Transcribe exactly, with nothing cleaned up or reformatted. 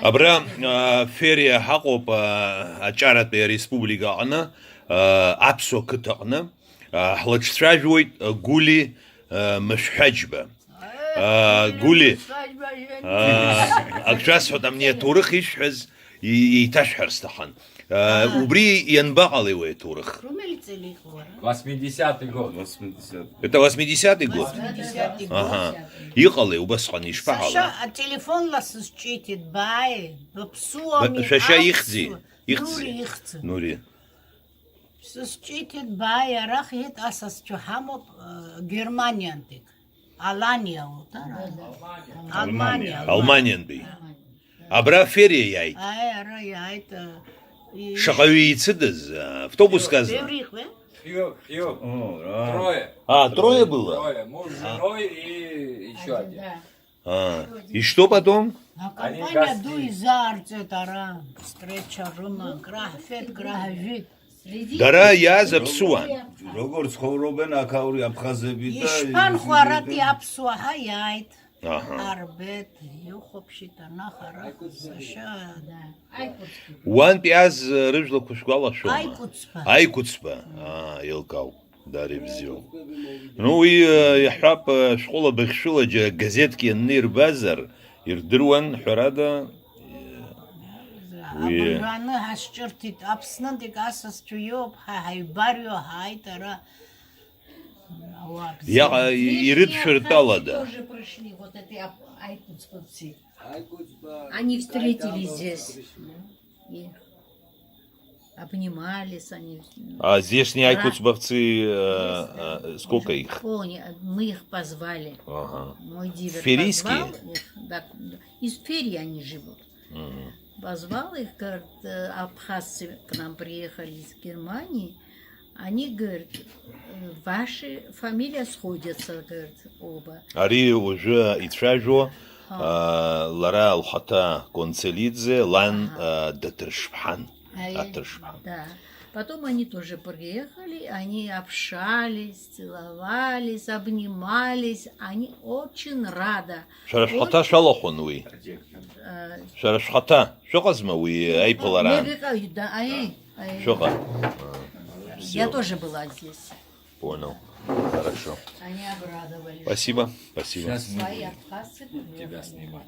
Абра, а, Фериа ҳаҟоуп, а, аҿаратәи ареспублика аҟны, а, аԥсуа қыҭа аҟны. А, ҳлаҿцәажәоит, а, Гәли, а, Машәҳәаџьба. А, Гәли, а, ак шәасҳәоит, амни аҭоурых ишәҳәаз и-, еиҭашәҳәар сҭахын. А, убри ианбаҟалеи уи аҭоурых? Восьмидесятый год. Восьмидесятый. Это восьмидесятый год? Восьмидесятый год. Ага. Иҟалеи убасҟан, ишԥаҟала? Сашьа ателефонла сызҿиҭит, бааи, быԥсуами, Ба-, шәашьа аԥсуа-, ихьӡи? Ихьӡи? Нури ихьӡын. Нури. Сызҿиҭит, бааи, арахь, иҳәеит, асасцәа ҳамоуп, э, Германиантәик. Аланиа, уҭара? Алманиа. Алманиа. Алманиантәи. Алманиа. Абра Фериа иааит. Аи, ара иааит, э, и- Шаҟаҩы ицыдыз, автобус казна? Феврик, э? Хио, хио. О, да. Трое. А, трое было? Трое. Муж с женой и ещё один. Да. А, и что потом? А Они компания гостили. Ду изаарҵеит ара, встреча рыман, краҳфеит, краҳажәит. Дара иааз аԥсуан. Როგორ ცხოვრობენ აქაური აფხაზები და ишԥანხო, арантәи аԥсуаа иааит. Аҳа. Арбеҭ, иухәаԥшит, анахара, сашьа. Уантәи иааз рыжәлақәа шәгәалашәома? Аикәыцба. Аикәыцба. Аа, еилкаауп. Дареи бзиоуп. Ну, уи, э, иаҳҳәап, э, шәҟәыла быхьшәыла џьара газеҭк ианны ирбазар, ирдыруан, ҳәарада, э, уи абыржәы аны ҳашҿырҭит, Аԥснынтәик асасцәа иоуп, ҳа ҳаибарҩуа ҳааит ара. Ауаа бзиа. Иаҟа-, ирыдшәыртәалада? Тоже прошли, вот эти ап-, аикәыцбаци. Они встретились здесь. И обнимались они. А здешние Ра- аикуцбовцы, э, э, сколько их? О, не, мы их позвали. Ага. Мой дивер Ферийские? Позвал их, да, из Ферии они живут. Мгм. Позвал их, говорит, э, абхазцы к нам приехали из Германии. Они, говорит, э, ваши фамилии сходятся, говорит, оба. Ари уажәы ицәажәо, Ҳа. А, лара лхаҭа Концелиӡе, лан, Аҳа. А, Даҭыршԥҳан. Аи, Аҭыршԥҳан. Да. Потом они тоже приехали, они общались, целовались, обнимались, они очень рада. Шәара шәхаҭа Очень шәалахәын уи? Э, Шәара шәхаҭа шәыҟазма уи аиԥылараан? Мегека, да, аи, аи. Шәыҟа? Я Всё. Тоже была здесь. Понял. Хорошо. Они обрадовались. Спасибо. Спасибо. Сейчас мы Свои будем абхазцы тебя приехали. Снимать.